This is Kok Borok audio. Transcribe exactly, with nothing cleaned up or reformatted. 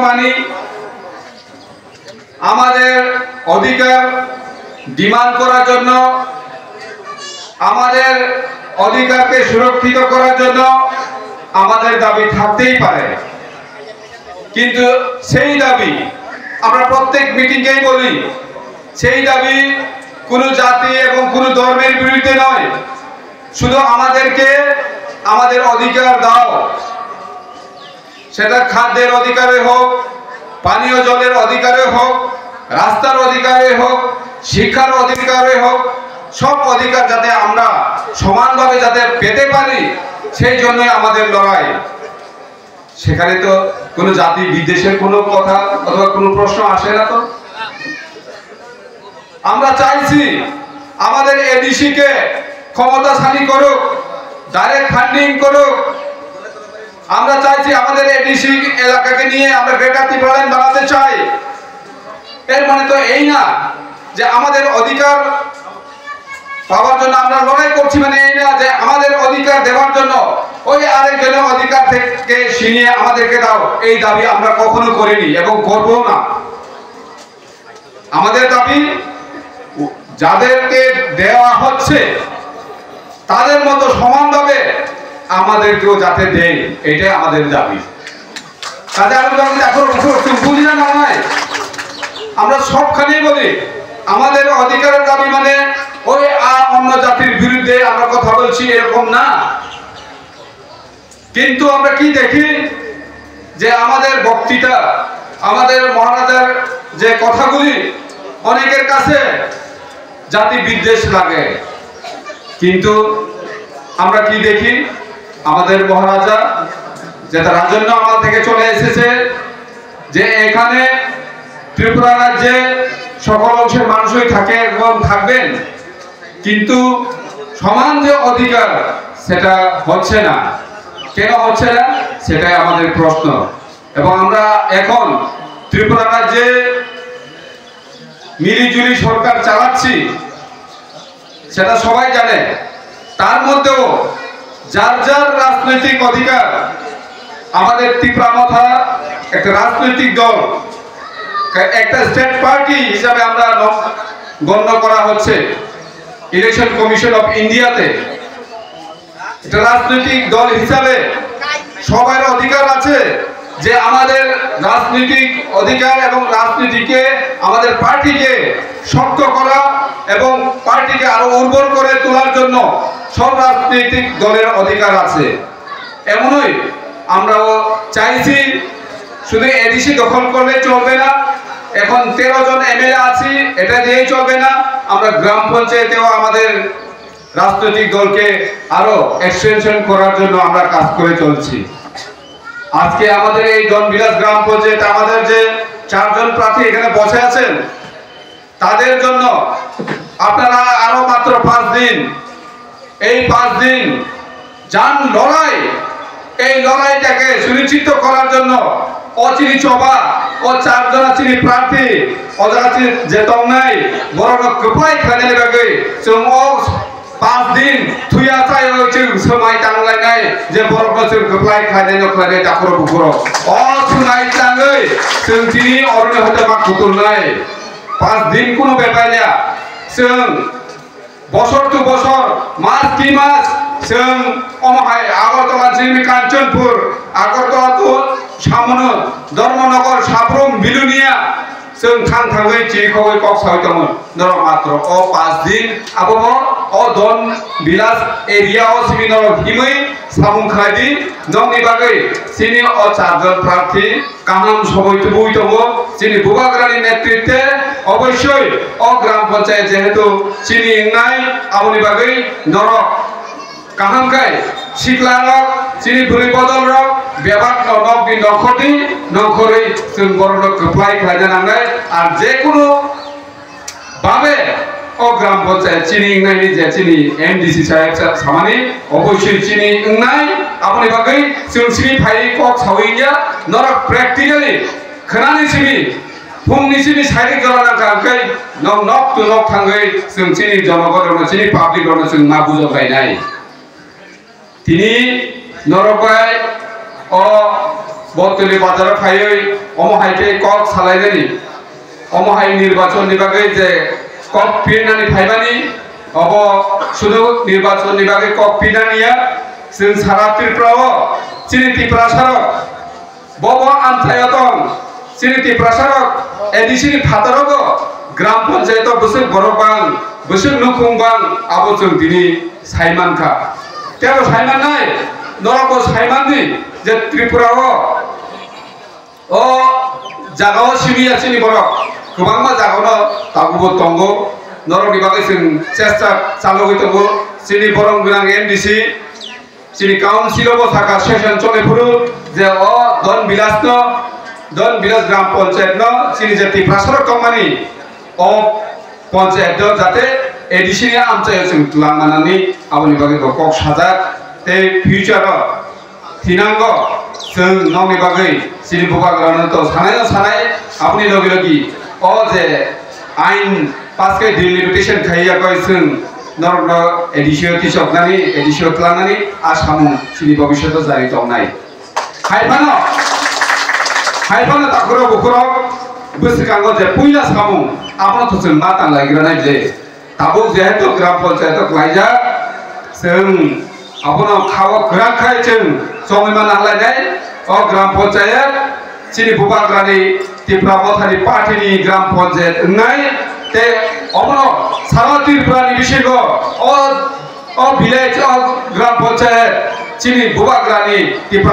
মানি, আমাদের অধিকার ডিমান্ড করার জন্য, আমাদের অধিকারকে সুরক্ষিত করার জন্য আমাদের দাবি থাকতেই পারে, কিন্তু সেই দাবি আমরা প্রত্যেক মিটিংয়েই বলি, সেই দাবি কোনো জাতি এবং কোনো ধর্মের বিরুদ্ধে নয়। শুধু আমাদেরকে আমাদের অধিকার দাও, সেটা খাদ্যের অধিকারে হোক, পানীয় জলের অধিকারে হোক, রাস্তার অধিকারে হোক, শিক্ষার অধিকারে হোক, সব অধিকার যাতে আমরা সমানভাবে যাতে পেতে পারি, সেই জন্যই আমাদের লড়াই। সেখানে তো কোনো জাতি বিদ্বেষের কোনো কথা অথবা কোনো প্রশ্ন আসে না তো। আমরা চাইছি আমাদের এডিসি কে ক্ষমতাশালী করুক, ডাইরেক্ট ফান্ডিং করুক। আমরা চাইছি আমাদের এডিসি এলাকাকে নিয়ে আমরা গ্রেটার টিপ্রাল্যান্ড বানাতে চাই। এর মানে তো এই না যে আমাদের অধিকার পাওয়ার জন্য আমরা লড়াই করছি, মানে এই না যে আমাদের অধিকার দেওয়ার জন্য ওই আরেকজনের অধিকার থেকে ছিনিয়ে আমাদেরকে দাও, এই দাবি আমরা কখনো করিনি এবং করবো না। আমাদের দাবি যাদেরকে দেওয়া হচ্ছে তাদের মতো সমানভাবে আমাদেরকেও যাতে দেয়, এটাই আমাদের দাবি। কাজে আমি যখন দেখো, বুঝি না, না, নয়। আমরা সবখানেই বলি, আমাদের অধিকারের দাবি মানে ওই আ-, অন্য জাতির বিরুদ্ধে আমরা কথা বলছি, এরকম না। কিন্তু আমরা কি দেখি যে আমাদের বক্তৃতা, আমাদের মহারাজার যে কথাগুলি অনেকের কাছে জাতি বিদ্বেষ লাগে, কিন্তু আমরা কি দেখি, আমাদের মহারাজা যেটা রাজন্য আমল থেকে চলে এসেছে, যে এখানে ত্রিপুরা রাজ্যে সকল অংশের মানুষই থাকে এবং থাকবেন, কিন্তু সমান যে অধিকার সেটা হচ্ছে না। কেন হচ্ছে না, সেটাই আমাদের প্রশ্ন। এবং আমরা এখন ত্রিপুরা রাজ্যে মিলিজুলি সরকার চালাচ্ছি, সেটা সবাই জানে। তার মধ্যেও যার যার রাজনৈতিক অধিকার, আমাদের তিপ্রা মথা একটা রাজনৈতিক দল, একটা স্টেট পার্টি হিসাবে আমরা ন-, গণ্য করা হচ্ছে ইলেকশন কমিশন অফ ইন্ডিয়াতে। একটা রাজনৈতিক দল হিসাবে সবার অধিকার আছে যে আমাদের রাজনৈতিক অধিকার এবং রাজনীতিকে, আমাদের পার্টিকে শক্ত করা এবং পার্টিকে আরো উর্বর করে তোলার জন্য সব রাজনৈতিক দলের অধিকার আছে। এমনই আমরাও চাইছি, শুধু এডিসি দখল করলে চলবে না। এখন তেরো জন এমএলএ আছি, এটা দিয়েই চলবে না। আমরা গ্রাম পঞ্চায়েতেও আমাদের রাজনৈতিক দলকে আরো এক্সটেনশন করার জন্য আমরা কাজ করে চলছি। আজকে আমাদের এই ধনবিলাস গ্রাম পঞ্চায়েত, আমাদের যে চারজন প্রার্থী এখানে বসে আছেন, তাদের জন্য আপনারা আরো মাত্র পাঁচ দিন, এই পাঁচ দিন যান লড়াই, এই লড়াইটাকে সুনিশ্চিত করার জন্য অচিনি চবা, ও চারজন চিনি প্রার্থী, ওজাগাছি যে tongnai, borokno kwplai khlainani bagwi chwng o পাঁচ দিন thuya chaywi chwng swmai tanglainai, je borokno chwng kwplai khlainai no khlainai takhuro bukhuro. O swmai tangwi chwng tini oroni hoite ma kutulnai. পাঁচ দিন কোনো ব্যাপার না। Chwng বছর to বছর, মাস কি মাস, chwng omo hai Agartala chini Kanchanpur, Agartala to samono, Dharmanagar, Sabrum, Bilonia, chwng thang thangwi chiri khogwi kok sawi tongo. Norok matro o পাঁচ দিন, abo bo o Don Bilas area o simi norok himwi samung khlai di, nokni bagwi chini o charjon prarthi, kaham soboi tubui tongo, chini bubagrani netritwe oboisoi o gram panchayat jehetu chini wngnai, aboni bagwi norok kaham khai siklarok, chini bwrwi bodolrok bebak no nokni nongkhordi nongkhorwi chwng borokno kwplai khlaina nangnai, ar jekunu babe o gram panchayat chini wngnaini je chini M D C saheb sa-, samani oboisoi chini wngnai, aboni bagwi chwng simi phaiwi kok sawi wngya, norok practically khwnani simi, phungni simi sairik jora nangkha, hwnkhe nok, nok to nok thangwi chwng chini jonogon rokno, chini public rokno chwng ma bujok lainai. Tini norok bai o Bo Tuli bazaro phaiwi omo hai khe kok salainani, omo hai nirbachon ni bagwi je kok pirnani phaimani, obo sudu nirbachon ni bagwi kok pirnani ya. Chwng sara Tripura o chini Tiprasa rok bobo amchaio tong, chini Tiprasa rok A D C ni phataro bo gram panchayat o bwswk borok bang, bwswk nukhung bang, abo chwng tini saimankha. Tebo saimannai, norokbo saimandi je Tripura o, o jaga o simi ya chini borok kwbangma jaga no tabukbo tongo. Norokni bagwi chwng chesta chalogwi tongo. Chini borom gwnang M D C, chini council o bo saka session chole phuru je o Don Village no, Don Village gram panchayat no chini je Tiprasa rok tongmani o panchayat o jate A D C ni amchaio chwng twlang manani aboni bagwi bo kok sajak. Tei future o thinango chwng nokni bagwi chini bubagrano to sanai no sanai, aboni logi logi o je ain pass khe delimitation khaiya koi chwng norokno A D C o tisoknani, A D C o tlangnani a samung chini bobishoto jari tongnai. Hai phano, hai phano takhurok bukhurok bwswkango je puila samung abono to chwng ma tang lai granai je. Tabuk jehetu gram panchayat o klaijak, chwng abono khao kwrak khai chwng chongwi ma nang lainai. O gram panchayat chini bubagrani Tipra Mothani party ni gram panchayat wngnai, tei obono sara Tripura ni bisingo o, o village o gram panchayat chini bubagrani Tipra